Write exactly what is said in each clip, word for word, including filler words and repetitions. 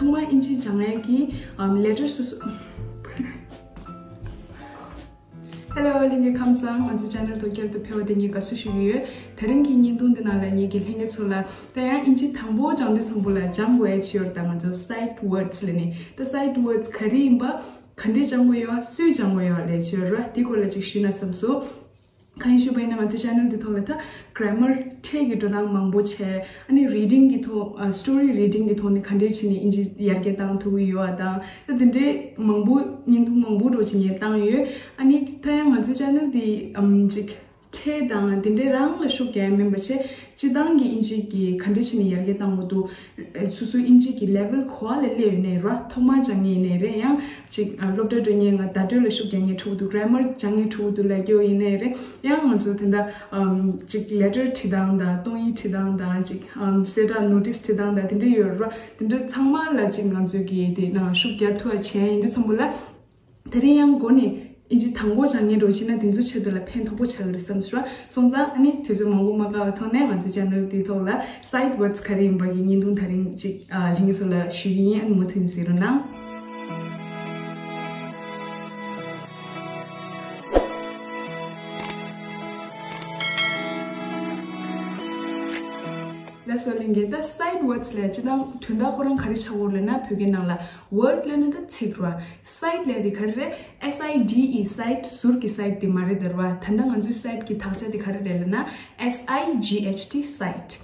ཐོག་མར་དབྱིན་ཇི་སྦྱང་ཡས་ཀྱི་ཨམ་ལེ་ཊར་སོ་སོ། Hello ལྷན་རྒྱས་ཁམས་བཟང་། ང་ཚོའི་ཆེ་ནལ་ཐོག་བསྐྱར་དུ་ཕེབས་པ་དེ་ངས་དགའ་བསུ་ཞུ་གི་ཡོད། དེ་རིང་གི་བརྙན་ཐུང་འདི་ནང་ལ་ངས་ཀྱི་ལྷན་རྒྱས་ཚོ་ལ་ད་ཡང་དབྱིན་ཇི་དང་པོ་སྦྱང་དུས་ཙམ་པོ་ལ་སྦྱང་དགོས་ཡས་ཅིག་ཡོད་རེད། ད་ང་ཚོ་སའིཊ་ཝརཌ་ལབ་ནས། ད་སའིཊ་ཝརཌ་ག་རེ་ཡིན་པ། ག་འདྲས་སྦྱང་དགོས་ཡོད། སུས་སྦྱང་དགོས་ཡོད་ལབ་ཅིག་ཡོད་རེད། འདི་སྐོར་ལ་ཅིག་ཞུས་ན་བསམ་སོང་། གང་ཡིན་ཞུས་པ་ཡིན་ན། ང་ཚོའི་ཆེ་ནལ་འདི་ཐོག་ལ་ད་གྷ་རེ་མར་ཕྲད་ཀྱི་འགྲོ་སྟངས་མང་པོ་བྱས། ཨ་ནི་རི་ཌིང་གི་ཐོག་ཨ་སི་ཊོ་རི་རི་ཌིང་གི་ཐོག་ནས་ག་འདྲས་བྱས་ནས་དབྱིན་ཇི་ཡར་རྒྱས་བཏང་ཐུབ་ཀྱི་ཡོད་པ་དང་། ད་དེ་འདྲས་མང་པོ་བརྙན་ཐུང་མང་པོ་འདྲ་བོ་ཅིག་ངས་བཏང་ཡོད། ཨ་ནི་ད་ཡང་ང་ཚོའི་ཆེ་ནལ་འདི་ཨམ་ཅིག་ཕྲད་དང་དེ་འདྲས་རང་ལ་ཤུགས་རྒྱག་ཡ་མིན་པ་བྱས། སྤྱིར་བཏང་གི་དབྱིན་ཇི་གི་ག་འདྲས་བྱས་ནས་ཡར་རྒྱས་བཏང་དགོས་འདུག་སོ་སོའི་དབྱིན་ཇི་གི་ལེ་ཝལ་ག་པ་ལ་སླེབས་ཡོད་ནའི་རེད། ཐོག་མར་སྦྱང་མཁན་ཡིན་ནའི་རེད། ཡང་ཅིག་ཨ་སློབ་གྲྭ་འགྲོ་མཁན། ང་བརྡ་སྤྲོད་ལ་ཤུགས་རྒྱག་མཁན་ཕྲུ་གུ་འདུག་གྷ་རེ་མར་སྦྱང་མཁན་ཕྲུ་གུ་འདུག་ལབ་རྒྱུ་ཡིན་ནའི་རེད། ཡང་ང་ཚོ་དེ་འདྲ་ཨམ་ཅིག་ལེ་ཊར་བྲིས་སྟངས་དང་། ཏོག་དབྱིབས་བྲིས་སྟངས་དང་། ཅིག་ཨམ་གསལ་བསྒྲགས་ནོ་ཊིས་བྲིས་སྟངས་དང་། དེ་འདྲ་ཡོད་རེད། དེ་འདྲ་ཚང་མ་ལ་ཅིག་ང་ཚོས་ཀྱི་དེ་ནང་ཤུགས་རྒྱག་ཐུབ་པ་བྱས་ཡིན་དུས་ཙམ་པོ་ལ། དེ་རིང་ཡང་འགོ་ནས་དབྱིན་ཇི་དང་པོ་སྦྱང་མཁན་འདྲ་བོ་བྱས་ན་དེ་ཚོའི་ཆེད་དུ་ལ་ཕན་ཐོགས་པོ་ཆགས་ཀྱི་རེད་བསམ་སོང་ར། སོང་ཙང་ཨ་ནི་དུས་ཚོད་མང་པོ་མ་བཀག་པའི་ཐོག་ནས་ང་ཚོའི་ཆེ་ནལ་འདིའི་ཐོག་ལ་སའིཊ་ཝརཌ་ག་རེ་ཡིན་པ་གི་བརྙན་ཐུང་དེ་རིང་ཅིག་ཨ་ལྷན་རྒྱས་ཚོ་ལ་ཞུ་གི་ཡིན། ཨ་ནི་མུ་མཐུད་གཟིགས་རོགས་གནང་། ལགས་སོ་ལྷན་རྒྱས། ད་སའིཊ་ཝརཌ་ལབ་ཡ་སྤྱིར་བཏང་དོན་དག་ཁོ་རང་ག་རེ་ཆགས་ཀྱི་ཡོད་རེད་ལབ་ན། བོད་སྐད་ནང་ལ་ཝརཌ་ལབ་ན་ད་ཚིག་རེད་བ། སའིཊ་ལབ་ཡ་དེ་ག་རེ་རེད། S I T E སའིཊ། ཟུར་གྱི་སའིཊ་དེ་མ་རེད་ད་རེད་བ། ད་ལྟ་ང་ཚོའི་སའིཊ་གི་དག་ཆ་དེ་ག་རེ་རེད་ལབ་ན། S I G H T སའིཊ།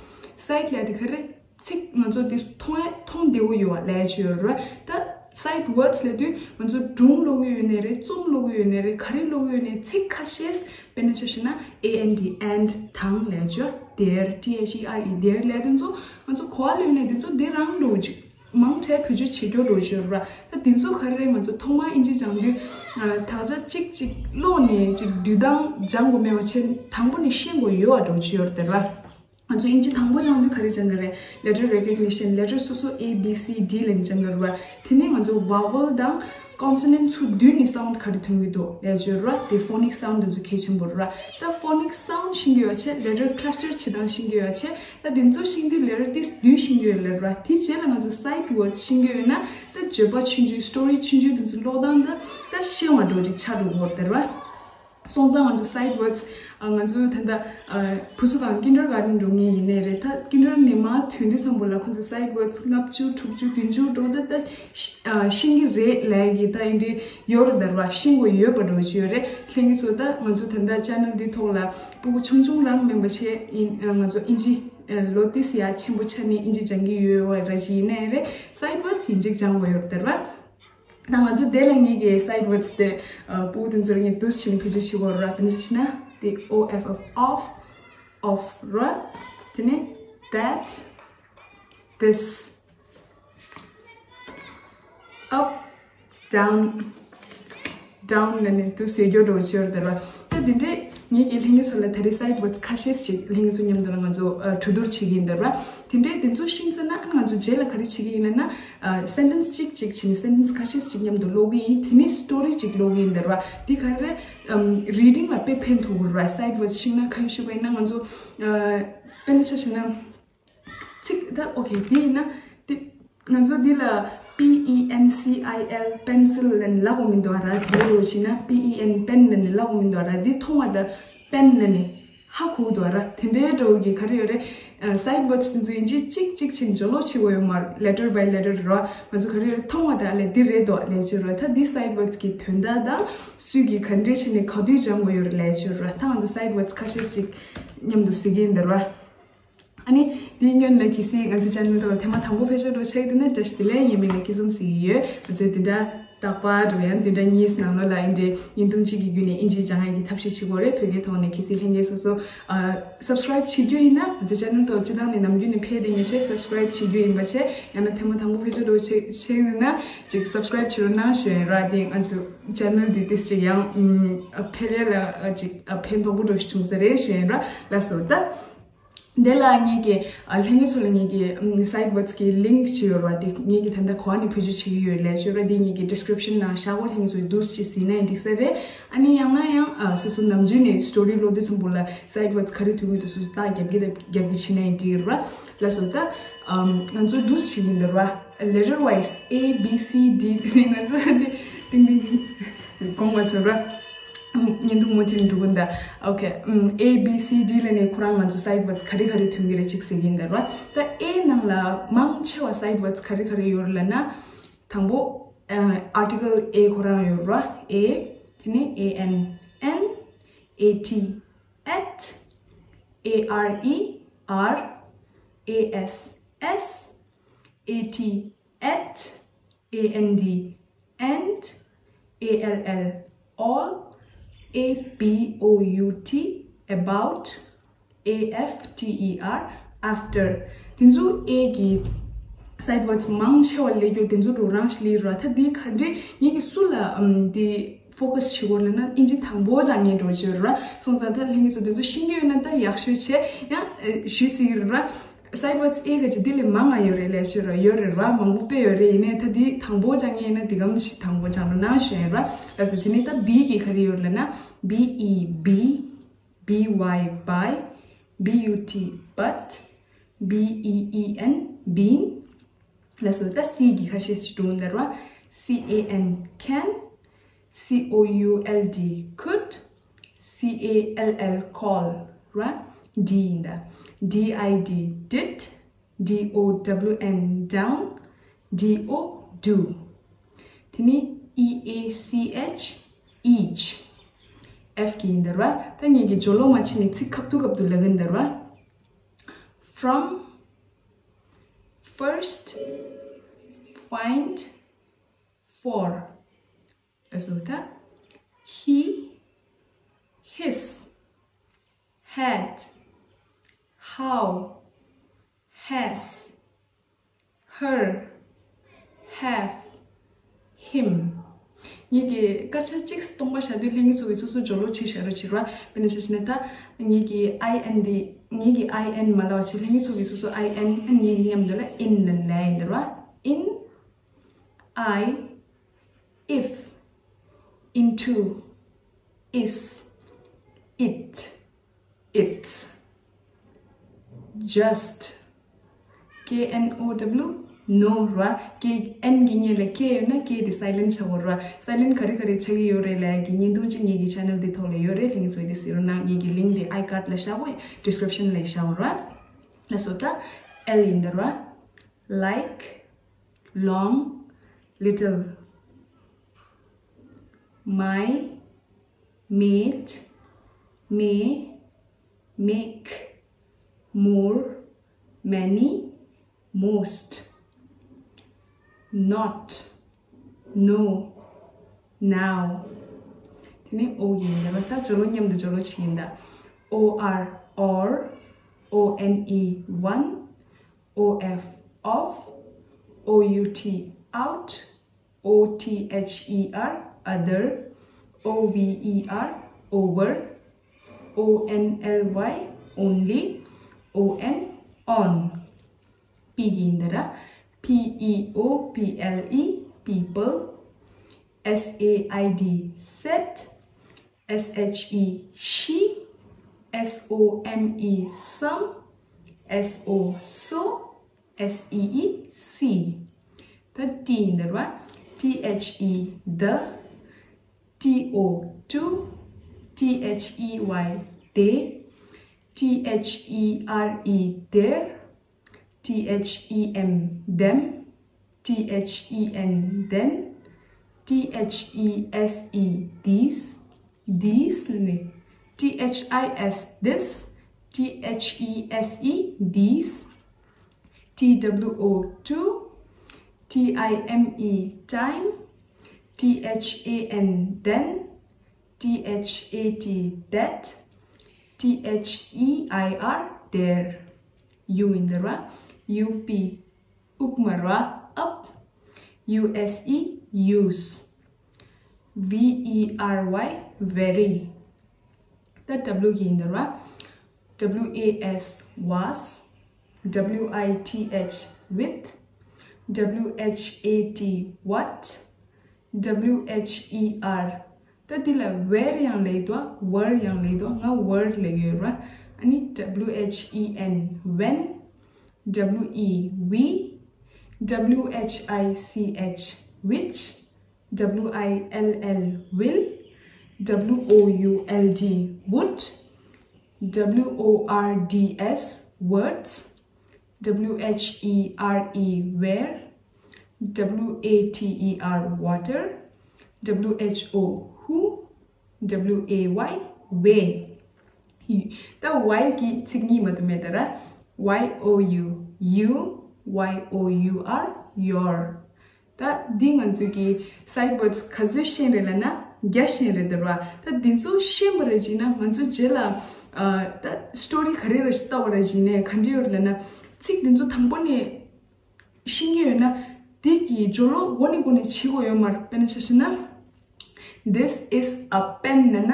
སའིཊ་ལབ་ཡ་དེ་ག་རེ་རེད། ཚིག་ང་ཚོ་དེ་མཐོང་ཡ་མཐོང་བདེ་བོ་ཡོད་པ་ལབ་ཡ་ཅིག་ཡོད་རེད་བ། ད་སའིཊ་ཝརཌ་ལབ་དུས་ང་ཚོ་སྒྲུང་ཀློག་གི་ཡོད་ནའི་རེད། རྩོམ་ཀློག་གི་ཡོད་ནའི་རེད། ག་རེ་ཀློག་གི་ཡོད་ནའི་ཚིག་ཁ་ཤས། དཔེར་ན་ཆ་བཞག་ན་A N D and དང་ལབ་ཡ་ཅིག་ཡོད། དེར། T H E R E དེར་ལབ་ཡ་དེ་ཚོ་ང་ཚོ་ག་པ་ལ་ཡོད་ནའི་དེ་ཚོ་དེ་རང་འདྲ་བོ་ཅིག་མང་ཆེ་བེད་སྤྱོད་བྱེད་རྒྱུ་འདྲ་བོ་ཅིག་ཡོད་རེད་བ། ད་དེ་ཚོ་ག་རེ་རེད། ང་ཚོ་ཐོག་མར་དབྱིན་ཇི་སྦྱང་དུས་ཨ་དག་ཆ་གཅིག་གཅིག་ཀློག་ནས་ཅིག་བསྡུས་སྟངས་སྦྱང་དགོས་མེད་པ་བྱས། དང་པོ་ནས་ཤེས་དགོས་ཡོད་པ་འདྲ་བོ་ཅིག་ཡོད་རེད་དེ་རེད་བ། ང་ཚོ་དབྱིན་ཇི་དང་པོ་སྦྱང་དུས་ག་རེ་སྦྱང་གི་རེད། ལེ་ཊར་རེ་ཀོག་ནི་ཤན། ལེ་ཊར་སོ་སོ་A B C D ལབ་ནས་སྦྱང་གི་རེད་བ། དེ་ནས་ང་ཚོ་ཝ་ཝལ་དང་ཀོན་སོ་ནན་ཊི་ཚོ་བསྡུས་ནས་སའུནཌ་ག་རེ་ཐོན་གྱི་འདུག་ལབ་ཡ་ཅིག་ཡོད་རེད་བ། དེ་ཕོ་ནིག་སའུནཌ་དེ་ཚོ་གལ་ཆེན་པོ་རེད་བ། ད་ཕོ་ནིག་སའུནཌ་ཤེས་ཀྱི་ཡོད་བྱས། ལེ་ཊར་ཁ་ལ་སི་ཊར་བྱེད་སྟངས་ཤེས་ཀྱི་ཡོད་བྱས། ད་དེ་ཚོ་ཤེས་དུས་ལེ་ཊར་དེ་བསྡུས་ཤེས་ཀྱི་ཡོད་ལབ་རེད་བ། དེ་རྗེས་ལ་ང་ཚོ་སའིཊ་ཝརཌ་ཤེས་ཀྱི་ཡོད་ན། ད་བརྗོད་པ་ཆུང་ཆུང་། སི་ཊོ་རི་ཆུང་ཆུང་དེ་ཚོ་ཀློག་སྟངས་ད་ད་ཤེས་པ་འདྲ་བོ་ཅིག་ཆགས་འགྲོ་གི་ཡོད་རེད་དེ་རེད་བ། སོང་ཙང་ང་ཚོ་སའིཊ་ཝརཌ་ཨ་ང་ཚོ་ད་ལྟ་ཨ་བུ་ཚོ་དང་ཀིན་ཌར་གྷར་ཌན་འགྲོ་མཁན་ཡིན་ནའི་རེད། ད་ཀིན་ཌར་ནས་མར་ཐོན་དུས་ཙམ་པོ་ལ་ཁོང་ཚོ་སའིཊ་ཝརཌ་ལྔ་བཅུ་དྲུག་ཅུ་བདུན་ཅུ་འདྲ་བོ་ད་ད་ཤེས་ཨ་ཤེས་ཀྱི་རེད་ལབ་ཡ་གི་ད་འདི་འདྲ་ཡོད་རེད་དེ་རེད་བ། ཤེས་དགོས་ཡོད་པ་འདྲ་བོ་ཅིག་ཡོད་རེད། ལྷན་རྒྱས་ཚོ་ད་ང་ཚོ་ད་ལྟ་ཆེ་ནལ་འདི་ཐོག་ལ་སྤུ་གུ་ཆུང་ཆུང་རང་མིན་པ་བྱས་ཡིན། ཨ་ང་ཚོ་དབྱིན་ཇི་ཨ་ལོ་ཏོག་ཙམ་ཡར་ཆེན་པོ་ཆགས་ནས་དབྱིན་ཇི་སྦྱང་གི་ཡོད་པ་ར་ཅིག་ཡིན་ནའི་རེད། སའིཊ་ཝརཌ་ཡིན་གཅིག་སྦྱང་དགོས་ཡོད་རེད་དེ་རེད་བ། ད་ང་ཚོ་དེ་ལ་ངེད་ཀྱི་སའིཊ་ཝརཌ་དེ་ཨ་སྤུ་གུ་དེ་ཚོར་ངས་འདུག་སེ་བྱས་ནས་བེད་སྤྱོད་བྱེད་དགོས་ར། དཔེར་ན་ཆ་བཞག་ན་དེ་O F F off, off ར། དེ་ནས་that, this, up, down, down ལབ་ནས་འདུག་སེ་ཡོད་འགྲོ་བྱེད་ཡོད་རེད་དེ་རེད་བ། ད་དེ་འདྲས་ངེད་ཀྱི་ལྷན་རྒྱས་ཚོ་ལ་ད་རེས་སའིཊ་ཝརཌ་ཁ་ཤས་ཤིག་ལྷན་རྒྱས་ཚོ་མཉམ་དུ་ལ་ང་ཚོ་ཨ་གྲོས་བསྡུར་བྱེད་ཀྱི་ཡིན་དེ་རེད་བ། དེ་འདྲས་དེ་ཚོ་ཤེས་ཚར་ན་ཨ་ང་ཚོ་རྗེས་ལ་ག་རེ་བྱེད་ཀྱི་ཡིན་ལབ་ན། ཨ་སེན་ཊེན་སི་གཅིག་གཅིག་བྱས་ནས་སེན་ཊེན་སི་ཁ་ཤས་ཤིག་མཉམ་དུ་ཀློག་གི་ཡིན། དེ་ནས་སི་ཊོ་རི་གཅིག་ཀློག་གི་ཡིན་དེ་རེད་བ། འདི་ག་རེ་རེད། ཨམ་རི་ཌིང་ལ་དཔེ་ཕན་ཐོགས་ཀྱི་རེད་བ། སའིཊ་ཝརཌ་ཤེས་ན། གང་ཡིན་ཞུས་པ་ཡིན་ན་ང་ཚོ་ཨ་དཔེར་ན་ཆ་བཞག་ན། ཚིག་ད་ཨོ་ཁེ་འདི་ཡིན་ན་འདི་ང་ཚོ་འདི་ལ་P E N C I L པེན་སིལ་ལབ་ནས་ལབ་དགོས་མི་འདུག་ར། དེ་འདྲ་བྱས་ན་P E N པེན་ལབ་ནས་ལབ་དགོས་མི་འདུག་ར། འདི་མཐོང་བ་ད་པེན་ལབ་ནས་ཧ་གོ་གི་འདུག་ར། དེ་འདྲའི་འདྲ་བོ་གི་ག་རེ་ཡོད་རེད། ཨ་སའིཊ་ཝརཌ་དེ་ཚོ་ཡིན་གཅིག་གཅིག་གཅིག་བྱས་ནས་སྦྱོར་ཀློག་བྱེད་དགོས་ཡོད་མ་རེད། ལེ་ཊར་བའི་ལེ་ཊར་རེད་བ། ང་ཚོ་ག་རེ་ཡོད་རེད། མཐོང་བ་ད་ཨ་ལས་འདི་རེད་འདུག་ལབ་ཀྱི་ཡོད་རེད་བ། ད་འདི་སའིཊ་ཝརཌ་གི་དོན་དག་དང་སུས་གི་ག་འདྲས་བྱས་ནས་ག་དུས་སྦྱང་དགོས་ཡོད་རེད་ལབ་ཀྱི་ཡོད་རེད་བ། ད་ང་ཚོ་སའིཊ་ཝརཌ་ཁ་ཤས་ཤིག་མཉམ་དུ་གཟིགས་ཀྱི་ཡིན་དེ་རེད་བ། ཨ་ནི་འདིའི་སྔོན་ལ་གལ་སྲིད་ང་ཚོའི་ཆེ་ནལ་ཐོག་ལ་ཐེངས་མ་དང་པོ་ཕེབས་ཤག་འདྲ་བོ་ཆགས་ཀྱི་འདུག་ན་བཀྲ་ཤིས་བདེ་ལེགས། ངའི་མིང་ལ་སྐྱིད་འཛོམས་ཟེར་གྱི་ཡོད། ང་ཚོའི་འདི་འདྲ་རྟག་པར་འདྲ་བོ་ཡང་འདི་འདྲ་གཉིས་ནང་ལོགས་ལ་འདི་འདྲའི་བརྙན་ཐུང་གཅིག་གི་བརྒྱུད་ནས་དབྱིན་ཇི་སྦྱང་ཡག་གི་ཐབས་ཤེས་བྱེད་དགོས་རེད། བོད་སྐད་ཐོག་ནས་གལ་སྲིད་ལྷན་རྒྱས་སོ་སོ་ཨ་སབ་སི་ཀ་རའིབ་བྱེད་རྒྱུ་ཡིན་ན། ང་ཚོའི་ཆེ་ནལ་ཐོག་སྤྱིར་བཏང་ནས་ནམ་རྒྱུན་ནས་ཕེབས་བསྡད་མཁན་བྱས་སབ་སི་ཀ་རའིབ་བྱེད་རྒྱུ་ཡིན་པ་བྱས། ཡང་ན་ཐེངས་མ་དང་པོ་ཕེབས་ཤག་འདྲ་བོ་ཆགས་ཆགས་ཡོད་ན་ཅིག་སབ་སི་ཀ་རའིབ་བྱེད་རོགས་གནང་ཞུ་ཡིན་ར། དེ་ང་ཚོའི་ཆེ་ནལ་འདི་ཏོག་ཙམ་ཅིག་ཡང་ཨ་འཕེལ་ཡ་ལ་ཨ་ཅིག་ཨ་ཕན་ཐོགས་པོ་འདྲ་བོ་ཞིག་བྱུང་ས་རེད་ཞུ་ཡིན་ར། ལགས་སོ། ད། དེ་ལ་ངེད་ཀྱི་ཨ་ལྷན་རྒྱས་ཚོ་ལ་ངེད་ཀྱི་ཨམ་སའིཊ་ཝརཌ་ཀྱི་ལིངྐ་ཅིག་ཡོད་རེད་བ། དེ་ངེད་ཀྱི་ད་ལྟ་ག་པ་ནས་བེད་སྤྱོད་བྱེད་ཀྱི་ཡོད་ལབ་ཤོད་ར། དེ་ངེད་ཀྱི་ཌི་སི་ཀི་རིབ་ཤན་ནང་བཞག་གོ། ལྷན་རྒྱས་ཚོས་འདུག་སེ་གཟིགས་ན་ཡང་འགྲིག་ས་རེད། ཨ་ནི་ཡང་ན་ཡང་ཨ་སོ་སོ་ནམ་རྒྱུན་ནས་སི་ཊོ་རི་ཀློག་དུས་ཙམ་པོ་ལ་སའིཊ་ཝརཌ་ག་རེ་ཐུག་གི་འདུག་སོ་སོ་རྟགས་རྒྱབ་ཀྱི་རྒྱབ་ཀྱི་བྱས་ན་ཡང་འགྲིག་རེད་བ། ལགས་སོ། ད་ཨམ་ང་ཚོ་འདུག་སེ་བྱེད་ཀྱི་ཡིན་ད་རེད་བ། letter wise A B C D ང་ཚོ་འདི་ཏིང་ཏིང་དགོངས་པ་ཚོ་ར། ཉིན་དུ་མུ་མཐུད་འགྲོ་གི་འདུག་ཨོ་ཁེ། ཨམ། A B C D ལ་ནི་ཁོ་རང་ང་ཚོ་side words ག་རེ་ག་རེ་ཐོན་གི་རེད་ཅིག་ཟེར་གྱིན་འདུག་ར། ད་A ནང་ལ་མང་ཆེ་བ་side words ག་རེ་ག་རེ་ཡོད་རེད་ལབ་ན། དང་པོ། ཨ། article A ཁོ་རང་ཡོད་ར། A། དེ་ནས A N N། A T at། A R E R། A S S། A T at། A N D and། A L L all། A B O U T about། A F T E R after། དེ་ཚོ་A གི་side words མང་ཆེ་བ་ལས་རྒྱུ་དེ་ཚོ་འགྲོ་རང་ཞིག་ལས་ར། ད་འདི་ག་འདྲ་ངེད་ཀྱི་སུ་ལ་ཨམ་འདི་focus བྱེད་དགོས་ལབ་ན་ཨིན་ཇི་དང་པོ་ཅང་ངས་འགྲོ་བརྗོད་ར། སོང་ཙང་ད་ལྷན་རྒྱས་ཚོ་དེ་ཚོ་ཤེས་ཀྱི་ཡོད་ན་ད་ཡག་ཤོས་བྱས་ཡང་ཞུས་ཟིག་ར། side words A ག་ཅི་འདི་ལས་མང་ང་ཡོད་རེད་ལས་ཤོད་ར། ཡོད་རེད་ར། མང་པོ་དཔེ་ཡོད་རེད། ཡིན་ནའི་ད་འདི་དང་པོ་ཅང་ངས་ཡིན་ན་འདི་གམ་ཞིག་དང་པོ་ཅང་ར་ན་ཤོད་ཡིན་ར། ལགས་སོ། དེ་ནས་ད་B གི་ག་རེ་ཡོད་ལབ་ན། B E bee། B Y bye། B U T but། B E E N been། ལགས་སོ། ད་C གི་ཁ་ཤས་ཤིག་འགྲོ་འདི་ར། C A N can། C O U L D could། C A L L call ར། D ཡིན་ད། D I D did། D O W N down། D O do། དེ་ནས E A C H each། F གི་ཡིན་འདི་ར། ད་ངེད་ཀྱི་སྦྱོར་ཀློག་མ་བྱས་ནས་ཚིག་ཁ་ཐུག་ཁ་ཐུག་ལབ་གིན་འདི་ར། From། First། Find། For། ལགས་སོ། ད། He། His། Had། How། Has། Her། Have། Him། ངེད་ཀྱི་སྐར་ཆ་གཅིག་སྟོང་པ་བཞག་དུས་ལྷན་རྒྱས་ཚོ་གི་སོ་སོ་སྦྱོར་ཀློག་བྱེད་བཞག་རོགས་བྱེད་ར། དཔེར་ན་ཆ་བཞག་ན་ད་ངེད་ཀྱི་I N འདི་ངེད་ཀྱི་I N མ་ལབ་བྱས་ལྷན་རྒྱས་ཚོ་གི་སོ་སོ་I N ཨ་ངེད་ཀྱི་མཉམ་དུ་ལ་in ལབ་ནས་ཡིན་འདི་ར། In། I། If། Into། Is། It། Its། Just། K N O W no ར། K N གི་སྔོན་ལ་K ཡོད་ན་K དེ་silent ཆགས་འགྲོ་ར། Silent ག་རེ་ག་རེ་ཆགས་ཀྱི་ཡོད་རེད་ལབ་ཡ་གི་བརྙན་ཐུང་གཅིག་ངེད་ཀྱི་channel འདི་ཐོག་ལ་ཡོད་རེད། ལྷན་རྒྱས་ཚོས་དེ་གཟིགས་རོགས་གནང་། ངེད་ཀྱི་link དེ་iCard ལ་བཞག་གོ། Description ལ་བཞག་གོ་ར། ལགས་སོ། ད་L ཡིན་འདི་ར། Like། Long། Little། My། Made། May། Make། More། Many། Most། Not། No། Now། དེ་ནས་O ཡིན་འདི་ར། ད་སྦྱོར་ཀློག་མཉམ་དུ་སྦྱོར་ཀློག་བྱེད་ཀྱིན་ད། O R or། O N E one། O F of། O U T out། O T H E R other། O V E R over། O N L Y only། O N on། P གི་ཡིན་འདི་ར། P E O P L E people། S A I D said། S H E she། S O M E some། S O so། S E E see། ད་T ཡིན་འདི་ར། T H E the། T O to། T H E Y they། T H E R E their། T H E M them། T H E N then། T H E S E these། These ལ་ནི། T H I S this། T H E S E these། T W O to། T I M E time། T H A N then། T H A T that། T H E I R there། U ཡིན་འདི་ར། U P ཨུ་ཀ་མ་ར། Up། U S E use། V E R Y very། ད་W གི་ཡིན་འདི་ར། W A S was། W I T H with། W H A T what། W H E R ད་འདི་ལ་where ཡང་ལབ་འདུག were ཡང་ལབ་འདུག་ང་were ལབ་ཡོད་ར། ཨ་ནི་W H E N when། W E we། W H I C H, which. W I L L, will. W O U L D, would. W O R D S, words. W H E R E, where. W A T E R, water. W H O, who. W A Y, way. ད་Y གི་ཚིག་གཉིས་མ་གཏོགས་མེད་ད་ར། Y O U, you. Y O U R, your. ད་འདི་ང་ཚོ་གི་སའིཌ་ཝརཌ་ག་ཚོད་ཤེས་རེད་ལབ་ན་བརྒྱ་ཤེས་རེད་ད་ར། ད་འདི་ཚོ་ཤེས་པ་རེད་ཅེ་ན་ང་ཚོ་རྗེས་ལ་ཨ་ད་སི་ཊོ་རི་ག་རེ་ར་ཞིག་ལྟ་བ་རེད་ཅེ་ན་ག་འདྲ་ཡོད་རེད་ལབ་ན། ཚིག་འདི་ཚོ་དང་པོ་ནས་ཤེས་ཀྱི་ཡོད་ན་འདི་གི་སྦྱོར་ཀློག་འགོ་ནས་འགོ་ནས་བྱེད་དགོས་ཡོད་མ་རེད། དཔེར་ན་ཆ་བཞག་ན། This is a pen ལབ་ན།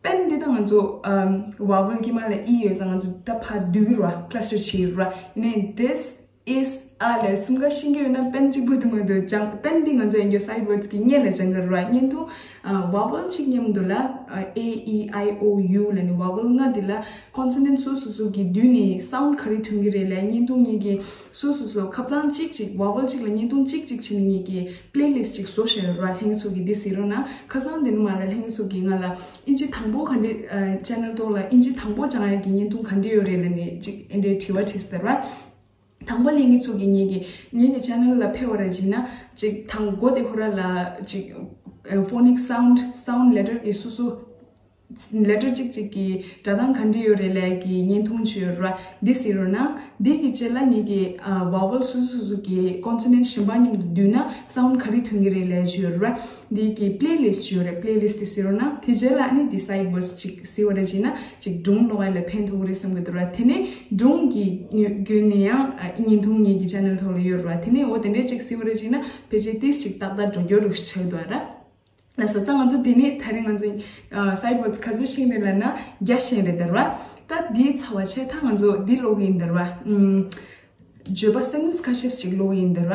པེན་འདི་ད་ང་ཚོ་ཨམ་ཝ་ཝལ་གྱི་མ་ལ་ཨི་ཡོད་ཙང་ང་ཚོ་ད་ཕར་བསྡུས་ར་ཀ་ལ་སི་ཊར་བྱེད་ར། ཡིན་ནའི་this is a ལས་གསུམ་ཀ་ཤེས་ཀྱི་ཡོད་ན་པེན་གཅིག་པོ་དུ་མ་དུ་ཅང་པེན་འདི་ང་ཚོ་ཡིན་རྒྱུ་སའིཌ་ཝརཌ་གི་སྔོན་ལ་སྦྱང་གི་ར། བརྙན་ཐུང་ཨ་ཝ་ཝལ་གཅིག་མཉམ་དུ་ལ་ཨ་A E I O U ལབ་ནི་ཝ་ཝལ་ལྔ་འདི་ལ་ཀོན་སོ་ནན་ཊི་སོ་སོ་སོ་གི་བསྡུས་ནས་སའུནཌ་ག་རེ་ཐོན་གྱི་རེད་ལབ་བརྙན་ཐུང་གཉིས་ཀྱི་སོ་སོ་སོ་ཁ་བྱང་གཅིག་གཅིག་ཝ་ཝལ་གཅིག་ལ་བརྙན་ཐུང་གཅིག་གཅིག་བྱས་ནས་ངེད་ཀྱི་པི་ལེ་ལིསཊ་གཅིག་བཟོ་བཞག་ཡོད་ར། ལྷན་རྒྱས་ཚོ་གིས་འདི་གཟིགས་རོགས་གནང་། ཁ་སང་དེ་ནས་མ་ལ་ལྷན་རྒྱས་ཚོ་གིས་ང་ལ་ཨིན་ཇི་དང་པོ་ག་འདྲ་ཨ་ཅེ་ནལ་ཐོག་ལ་ཨིན་ཇི་དང་པོ་སྦྱང་ཡག་གི་བརྙན་ཐུང་ག་འདྲ་ཡོད་རེད་ལབ་ནས་ཅིག་འདི་འདྲའི་དྲི་བ་དྲིས་ཟེར་བ། དང་པོ་ལྷན་རྒྱས་ཚོ་གིས་ངེད་ཀྱི་ངེད་ཀྱི་ཅེ་ནལ་ལ་ཕེབས་པ་ར་བྱས་ན་ཅིག་དང་མགོ་དེ་ཁོ་ར་ལ་ཅིག་ཨ་ཕོ་ནིག་སའུནཌ་སའུནཌ་ལེ་ཊར་གི་སོ་སོ། ལེ་ཊར་གཅིག་གཅིག་གི་སྒྲ་གདངས་ག་འདྲ་ཡོད་རེད་ལབ་ཀྱི་བརྙན་ཐུང་ཅིག་ཡོད་ར། འདི་གཟིགས་རོགས་གནང་། འདི་གི་རྗེས་ལ་ངེད་ཀྱི་ཨ་ཝ་ཝལ་སོ་སོ་སོ་སོ་གི་ཀོན་སོ་ནན་ཊི་གཞན་པ་མཉམ་དུ་བསྡུས་ན་སའུནཌ་ག་རེ་ཐོན་གྱི་རེད་ལབ་ཅིག་ཡོད་ར། འདི་གི་པི་ལེ་ལིསཊ་ཅིག་ཡོད་རེད། པི་ལེ་ལིསཊ་དེ་གཟིགས་རོགས་གནང་། དེ་རྗེས་ལ་ཨ་ནི་འདི་སའིཌ་ཝརཌ་ཅིག་གཟིགས་པ་ར་བྱས་ན་ཅིག་སྒྲུང་ཀློག་ཡག་ལ་ཕན་ཐོགས་རེད་བསམ་གྱི་འདུག་ར། དེ་ནས་སྒྲུང་གི་བརྒྱུད་ནས་ཡང་ཨ་བརྙན་ཐུང་ངེད་ཀྱི་ཅེ་ནལ་ཐོག་ལ་ཡོད་ར། དེ་ནས་འོ་དེ་འདྲས་ཅིག་གཟིགས་པ་ར་བྱས་ན་ཕལ་ཆེར་ཏིས་ཅིག་ཏག་ཏག་འགྲོ་རྒྱུ་རུ་ཆགས་འདུག་ར། ལགས་སོ། ད་ང་ཚོ་དེ་ནས་ད་རེས་ང་ཚོ་ཨ་སའིཌ་ཝརཌ་ག་ཚོད་ཤེས་ནས་ལབ་ན་བརྒྱ་ཤེས་རེད་ད་ར། ད་འདིའི་ཚར་བ་བྱས་ད་ང་ཚོ་འདི་ཀློག་གི་ཡིན་ད་ར། ཨམ་བརྗོད་པ་སེན་ཊེན་སི་ཁ་ཤས་ཤིག་ཀློག་གི་ཡིན་ད་ར།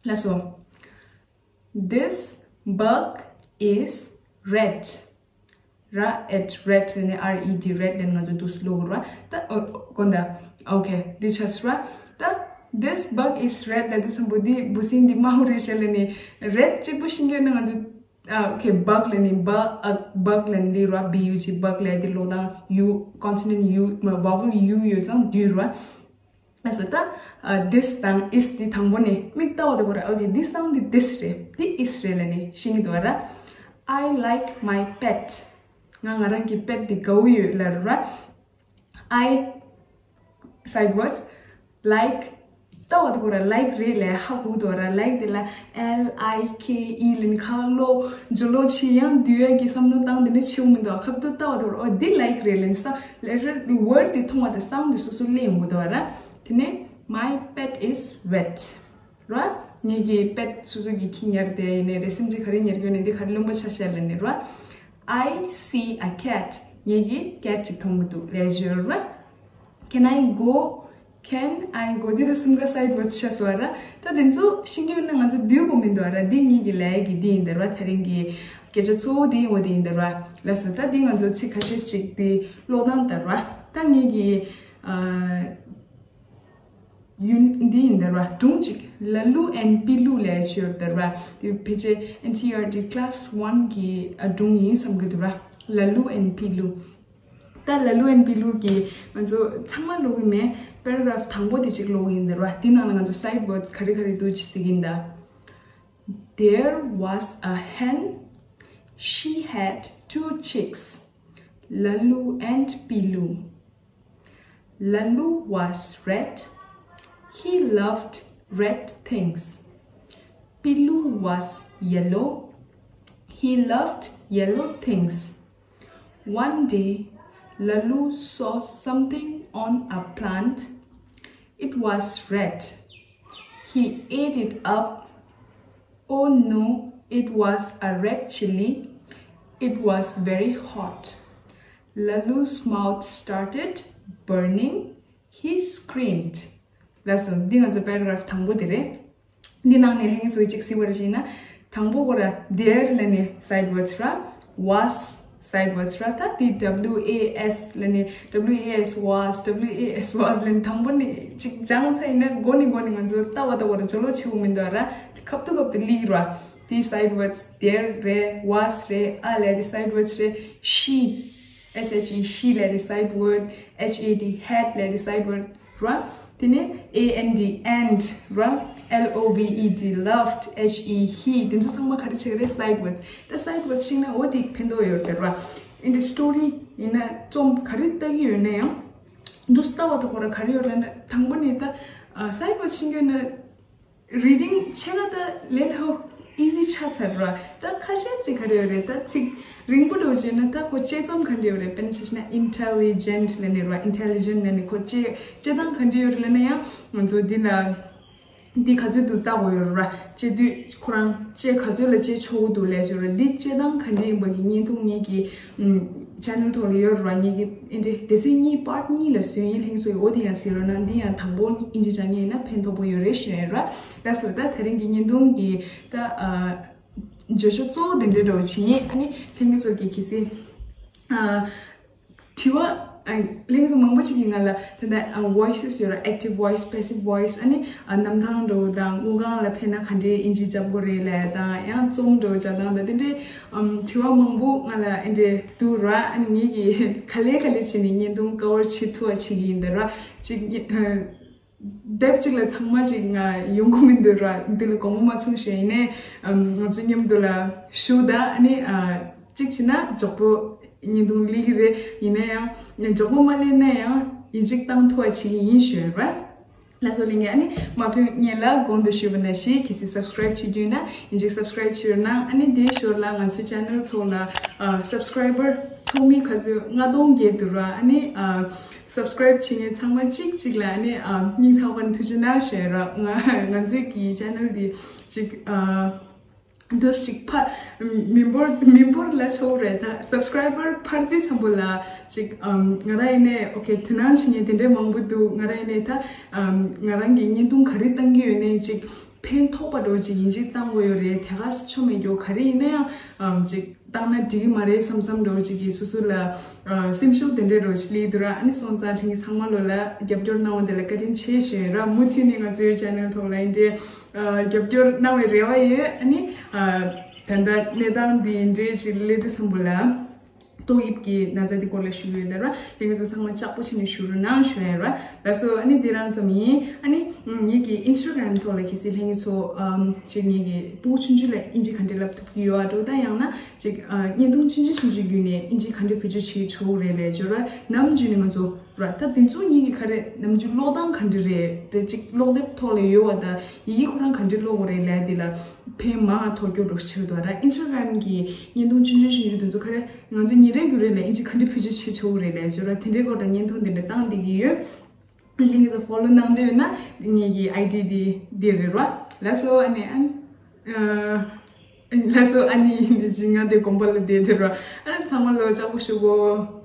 ལགས་སོ། This bug is red. ར་ཨེཊ་རེཌ་ལབ་ནས་R E D red ལབ་ནས་ང་ཚོ་འདུག་སེ་ཀློག་ར། ད་ཨོ་དགོངས་དག་ཨོ་ཁེ་འདི་ཆགས་སོང་ར། ད་this bug is red ལབ་དུས་ཙམ་པོ་འདི་འབུ་སྲིན་འདི་དམར་པོ་རེད་ཤག་ལབ་ནས་རེཌ་གཅིག་པོ་ཤེས་ཀྱི་ཡོད་ན་ང་ཚོ་ཨ་ཨོ་ཁེ་བག་ལབ་ནས་བ་ཨ་བག་ལབ་ནས་འདི་ར་B U G བག་ལབ་འདི་ཀློག་སྟངས་ཡུ་ཀོན་སོ་ནན་ཊི་ཡུ་མ་ཝ་ཝལ་ཡུ་ཡོད་ཙང་འདུས་ར། ལགས་སོ། ད་ཨ་this དང་is འདི་དང་པོ་ནས་མིག་ལྟ་བ་དེ་གོ་ར། ཨོ་ཁེ་འདི་སའུནཌ་འདི་this རེད། འདི་is རེད་ལབ་ནས་ཤེས་ཀྱི་འདུག་ར། I like my pet. ང་ང་རང་གི་པེཊ་འདི་དགའ་བོ་ཡོད་ལབ་ར། I side words like ལྟ་བ་དེ་གོ་ར། like རེད་ལབ་ཧ་གོ་འདུག་ར། like དེ་ལ་L I K E ལབ་ནས་ཁ་ལོ་ཇོ་ལོ་ཆེ་ཡང་འདུས་ཡག་གི་བསམ་བློ་བཏང་དེ་འདྲ་ཆེ་བོ་མི་འདུག་ཁ་ཐུག་ལྟ་བ་དེ་གོ་ར། ཨོ་འདི་like རེད་ལབ་ནས་ས་ལེ་ཊར་འདི་ཝརཌ་འདི་མཐོང་བ་དང་སའུནཌ་འདི་སོ་སོ་སླེབས་ཡོང་གི་འདུག་ར། དེ་ནས་my pet is wet ར། ངེད་ཀྱི་པེཊ་སོ་སོ་གི་ཁྱི་ཉར་དེ་ཡིན་ནའི་རེད། སེམས་ཅན་ག་རེ་ཉར་གྱི་ཡོད་ནའི་འདི་ག་རེ་རློན་པ་ཆགས་ཤག་ལབ་ནས་ར། I see a cat. ངེད་ཀྱིས་ཀེཊ་ཅིག་མཐོང་གི་འདུག་ལབ་ཡག་ཡོད་ར། Can I go? Can I go? འདི་ད་གསུམ་ཀ་སའིཌ་ཝརཌ་ཆགས་སོང་བ་ར། ད་དེ་ཚོ་ཤེས་ཀྱི་མེད་ན་ང་ཚོ་བསྡུ་དགོས་མི་འདུག་ར། འདི་ངེད་ཀྱི་ལབ་ཡག་གི་འདི་ཡིན་ད་ར། ད་རིང་གི་སྐད་ཆ་གཙོ་བོ་འདི་ཡིན་འོ་འདི་ཡིན་ད་ར། ལགས་སོ། ད་འདི་ང་ཚོ་ཚིག་ཁ་ཤས་ཤིག་འདི་ཀློག་སྟངས་ད་ར། ད་ངེད་ཀྱི་ཨ། ཡུན་འདི་ཡིན་ད་ར། སྒྲུང་གཅིག་ལ་ལུ་and པི་ལུ་ལབ་ཡག་ཅིག་ཡོད་ད་ར། དེ་ཕལ་ཆེར་ཨེན་སི་ཨི་ཨར་ཊི་ཀ་ལ་སི་ཝན་གི་ཨ་སྒྲུང་ཡིན་བསམ་གྱི་འདུག་ར། ལ་ལུ་and པི་ལུ། ད་ལ་ལུ་and པི་ལུ་གི་ང་ཚོ་ཚང་མ་ཀློག་གི་མེད། པེ་ར་གྷ་རཕ་དང་པོ་དེ་གཅིག་ཀློག་གི་ཡིན་ད་ར། དེ་ནང་ལ་ང་ཚོ་སའིཌ་ཝརཌ་ག་རེ་ག་རེ་འདུག་ཅིག་གཟིགས་ཡིན་ད། There was a hen. She had two chicks. ལ་ལུ་and པི་ལུ། Lalu was red. He loved red things. Pilu was yellow. He loved yellow things. One day, Lalu saw something on a plant. It was red. He ate it up. Oh no, it was a red chili. It was very hot. Lalu's mouth started burning. He screamed. ལགས་སོ། འདི་ང་ཚོ་པེ་ར་གྷ་རཕ་དང་པོ་དེ་རེད། འདི་ནང་ནས་ལྷན་རྒྱས་ཚོས་གཅིག་གཟིགས་པར་བྱས་ན། དང་པོ་ཁོ་ར་there ལབ་ནས་སའིཌ་ཝརཌ་ར། was side words ར། ད་དེ W A S ལབ་ནས། W A S was, W A S was ལབ་ནས་དང་པོ་ནས་ཅིག་སྦྱངས་ཚར་ཡིན་ན་མགོ་ནས་མགོ་ནས་ང་ཚོ་ལྟ་བ་ལྟ་བུ་ར་སྦྱོར་ལོག་བྱེད་དགོས་མི་འདུག་ར། ཁབ་ཏུ་ཁབ་ཏུ་ལི་ར། དེ་side words there རེད། was རེད། a ལབ་དེ་side words རེད། she, S H E, she ལབ་དེ་side word, H A D, had ལབ་དེ་side word ར། དེ་ནས A N D, and ར། L O V E D, loved, H E, he དེ་ཚོ་ཚང་མ་ག་རེ་བྱེད་ཀྱི་རེད། side words། ད་side words ཤེས་ན་འོ་དེ་ཕན་ཐོགས་ཡོད་རེད་ར། ཨིན་དེ་story ཡིན་ན་རྩོམ་ག་རེ་ལྟ་གི་ཡོད་ན་ཡང་། འདུག་ལྟ་བ་ལྟ་བུ་ར་ག་རེ་ཡོད་རེད་ན། དང་པོ་ནས་ད་side words ཤེས་ཀྱི་ཡོད་ན། Reading ཆེ་ག་ད་ལེན་ཧོ་easy ཆགས་ཚར་ར། ད་ཁ་ཤས་ཅིག་ག་རེ་ཡོད་རེད། ད་ཚིག་རིང་པོ་འདྲ་བོ་བྱས་ན་ད་ཁོ་དཔྱད་རྩོམ་ག་འདྲ་ཡོད་རེད། དཔེར་ན་ཆ་བཞག་ན་intelligent ལབ་ནས་ར། intelligent ལབ་ནས་ཁོ་དཔྱད་དཔྱད་སྟངས་ག་འདྲ་ཡོད་རེད་ལབ་ན་ཡང་ང་ཚོ་འདི་ལ་འདི་ག་ཚོད་འདུག་ལྟ་དགོས་ཡོད་ར། དཔྱད་དུས་ཁོ་རང་དཔྱད་ག་ཚོད་ལ་དཔྱད་ཆོག་གི་འདུག་ལབ་ཞུ་ར། འདི་དཔྱད་སྟངས་ག་འདྲ་ཡིན་པ་གི་བརྙན་ཐུང་ངེད་ཀྱི་channel ཐོག་ལ་ཡོད་ར། ངེད་ཀྱི་ཨིན་དེ་སྡེ་ཚན་གཉིས་part གཉིས་ལ་བཟོས་ཡིན། ལྷན་ཚོགས་འོ་དེ་ཡང་གཟིགས་རོགས་གནང་། འདི་ཡང་དང་པོ་ཨིན་ཇི་སྦྱང་མཁན་ཡིན་ན་ཕན་ཐོགས་པོ་ཡོད་རེད་ཞུ་ཡ་ཡིན་ར། ལགས་སོ། ད་དེ་རིང་གི་བརྙན་ཐུང་གི་ད་ཨ་བརྗོད་བྱ་གཙོ་བོ་དེ་འདྲའི་འདྲ་བོ་བྱེད་ཡིན། ཨ་ནི་ལྷན་རྒྱས་ཚོ་གི་གལ་སྲིད་ཨ་དྲི་བ་ཨ་ལྷན་རྒྱས་ཚོ་མང་པོ་ཞིག་གིས་ང་ལ་ད་ལྟ་ཨ་voices ཡོད་ར། active voice, passive voice ཨ་ནི་ཨ་གནམ་ཐང་འདྲ་བོ་དང་དངུལ་ཁང་ལ་ཕེབས་ན་ག་འདྲའི་ཨིན་ཇི་རྒྱབ་དགོས་རེད་ལབ་དང་། ཡང་རྩོམ་འདྲ་བོ་རྒྱག་སྟངས་དང་དེ་འདྲའི་ཨམ་དྲི་བ་མང་པོ་ང་ལ་ཨེ་འདྲའི་འདུག་ར། ཨ་ནི་ངེད་ཀྱིས་ག་ལེ་ག་ལེ་བྱས་ནས་བརྙན་ཐུང་cover བྱེད་ཐུབ་པ་བྱེད་ཀྱི་ཡིན་ད་ར། ཅིག་ཨ་དེབ་གཅིག་ལ་ཚང་མ་ཅིག་ང་ཡོང་གི་མི་འདུག་ར། འདི་ལ་དགོངས་པ་མ་ཚོམས་ཞེས་ཡིན་ནའི་ཨམ་ང་ཚོ་མཉམ་དུ་ལ་ཞུགས་དང་། ཨ་ནི་ཨ་གཅིག་བྱས་ན་མགྱོགས་པོ་བརྙན་ཐུང་སླེབས་ཀྱི་རེད། ཡིན་ན་ཡང་མགྱོགས་པོ་མ་སླེབས་ན་ཡང་ཡིན་གཅིག་བཏང་ཐུབ་པ་བྱེད་ཀྱི་ཡིན་ཞུ་ཡ་ར། ལགས་སོ་ལྷན་རྒྱས། ཨ་ནི་མ་ཕེབས་སྔོན་ལ་གོང་དུ་ཞུས་པ་ནང་བཞིན་གལ་སྲིད་subscribe བྱེད་རྒྱུ་ཡིན་ན་ཡིན་གཅིག་subscribe བྱེད་རོགས་གནང་། ཨ་ནི་དེའི་ཞོར་ལ་ང་ཚོའི་channel ཐོག་ལ་ཨ་subscriber ཚོགས་མི་ག་ཚོད་ལྔ་སྟོང་བརྒལ་འདུག་ར། ཨ་ནི་ཨ་subscribe བྱེད་མཁན་ཚང་མ་གཅིག་གཅིག་ལ་ཨ་ནི་ཨ་སྙིང་ཐག་པ་ནས་ཐུགས་རྗེ་གནང་ཞུ་ཡ་ར། ང་ང་ཚོའི་གི་channel འདི་ཅིག་ཨ་འདུ་ཞིག་ཕ་མི་འབོར་མི་འབོར་ལ་ཆོག་རེད། ད་subscriber འཕར་དུས་ཙམ་པོ་ལ་ཅིག་ཨམ་ང་རང་ཡིན་ནའི་okay དོ་སྣང་བྱེད་མཁན་དེ་འདྲའི་མང་པོ་འདུག་ང་རང་ཡིན་ནའི་ད་ཨམ་ང་རང་གི་བརྙན་ཐུང་ག་རེ་བཏང་གི་ཡོད་ནའི་ཅིག་ཕན་ཐོགས་པ་འདྲ་བོ་ཅིག་ཡིན་གཅིག་བཏང་དགོས་ཡོད་རེད། དེ་ག་ཆོ་མེད་རྒྱུ་ག་རེ་ཡིན་ན་ཡང་ཨམ་ཅིག་བཏང་ན་འགྲིག་གི་མ་རེད་བསམ་བསམ་འདྲ་བོ་ཅིག་གིས་སོ་སོ་ལ་ཨ་སེམས་ཤུགས་དེ་འདྲའི་འདྲ་བོ་ཞིག་སླེབས་འདུག་ར། ཨ་ནི་སོང་ཙང་དེ་གི་ཚང་མ་ལོ་ལ་རྒྱབ་སྐྱོར་གནང་བ་དེ་ལ་བཀའ་དྲིན་ཆེ་ཞུ་ཡ་ར། མུ་མཐུད་ནས་ང་ཚོའི་channel ཐོག་ལ་ཡིན་འདྲའི་ཨ་རྒྱབ་སྐྱོར་གནང་བའི་རེ་བ་ཡོད། ཨ་ནི་ཨ་ད་ལྟ་གནས་སྟངས་འདི་འདྲའི་ཅིག་སླེབས་དུས་ཙམ་པོ་ལ་ཏོག་དབྱིབས་ཀྱི་ན་ཚ་འདི་སྐོར་ལ་ཞུ་གི་ཡོད་ད་ར། དེ་ང་ཚོ་ཚང་མ་ལྕགས་པོ་བྱས་ནས་བཞུགས་རོགས་གནང་ཞུ་ཡ་ར། ལགས་སོ། ཨ་ནི་འདི་རང་ཙམ་ཡིན། ཨ་ནི་ངེད་ཀྱི་Instagram ཐོག་ལ་གལ་སྲིད་ལྷན་རྒྱས་ཚོ་ཨམ་ཅིག་ངེད་ཀྱི་ཕྲུ་གུ་ཆུང་ཆུང་ལ་ཨིན་ཇི་ག་འདྲས་བསླབ་ཐུབ་ཀྱི་ཡོད་ཨ་འགྲོ། ད་ཡང་ན་ཅིག་ཨ་བརྙན་ཐུང་ཆུང་ཆུང་ཆུང་ཆུང་བརྒྱུད་ནས་ཨིན་ཇི་ག་འདྲས་བེད་སྤྱོད་བྱེད་ཆོག་རེད་ལབ་ཅོ་ར། ནམ་རྒྱུན་ནས་ང་ཚོ་ར། ད་དེ་ཚོ་གཉིས་ཀྱི་ཁ་རེ་ནམ་རྒྱུན་ཀློག་སྟངས་ག་འདྲ་རེད། དེ་གཅིག་ཀློག་དེབ་ཐོག་ལ་ཡོད་པ་དང་ཡི་གེ་ཁོ་རང་ག་འདྲ་ཀློག་དགོས་རེད་ལབ་དེ་ལ་ཕན་མང་ཐོགས་རྒྱུ་འགྲོ་ཕྱིར་དོ་ར། Instagram གི་བརྙན་ཐུང་ཆུང་ཆུང་ཆུང་ཆུང་དེ་ཚོ་ཁ་རེ་ང་ཚོ་ཉིན་རེ་རྒྱུན་རེ་ལ་ཨིན་ཇི་ག་འདྲ་བེད་སྤྱོད་བྱེད་ཆོག་གི་རེད་ལབ་ཅོ་ར། དེ་འདྲའི་སྐོར་དང་བརྙན་ཐུང་དེ་འདྲ་བཏང་བསྡད་ཀྱི་ཡོད། ལིང་གི་ཚོ་ཕོ་ལོ་གནང་འདོད་ཡོད་ན་ངེད་ཀྱི་ཨའི་ཌི་འདི་འདི་རེད་ར། ལགས་སོ། ཨ་ནི་ཨ་ནི་ཨ་ལགས་སོ། ཨ་ནི་ཡིན་ནི་ཅི་ང་དེ་དགོངས་པ་ལ་བསྡད་དེ་ར། ཨ་ནི་ཚང་མ་ལོ་ལྕགས་པོ་ཞུ་གོ།